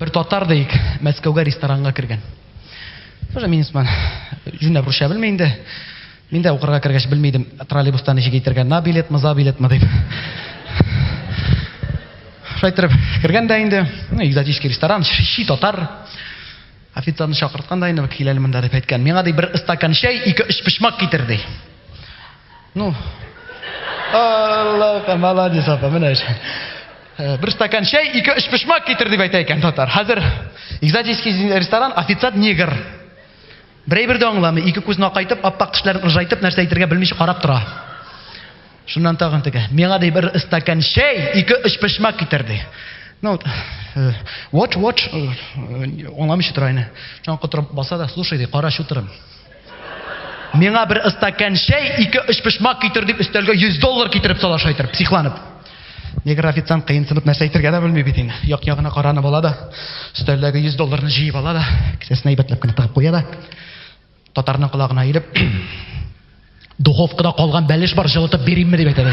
Бер татар диек, Мәскәүгә ресторанга кергән. Тоже минусман. Җүнләп русча белми инде. Мин дә укырга кергәч белми идем, троллейбуста ничек әйтергә, на билетмы, за билетмы дип. Шулай иттереп кергән дә инде, ну, экзотический ресторан, щи татар. Официантны чакырткан да инде, кил әле монда дип әйткән. Миңа ди бер стакан чәй, ике өчпочмак китер ди. Ну, Аллаһ, молодец апа, менә бер стакан чәй, ике өчпочмак китер дип әйтә икән татар. Хәзер экзотический ресторан, официант негр. Берәй бер дә аңламый, ике күзен акайтып, аппак тешләрен ыржайтып, нәрсә әйтергә белмичә карап тора. Шуннан тагын теге, миңа ди бер стакан чәй, ике өчпочмак китер ди. Ну, what, what, аңламыйча тора инде. Шуннан котырып баса да, слушай ди, кара чутырым. Миңа бер стакан чәй, ике өчпочмак китер дип өстәлгә 100 доллар китереп сала шайтыр, психланып. Негр официант кыенсынып нәрсә әйтергә дә белми бит инде. Як-ягына каранып ала да, өстәлдәге 100 долларны җыеп ала да, кесәсенә әйбәтләп кенә тыгып куя да, татарның колагына иелеп, духовкада калган бәлеш бар, җылытып биримме дип әйтә.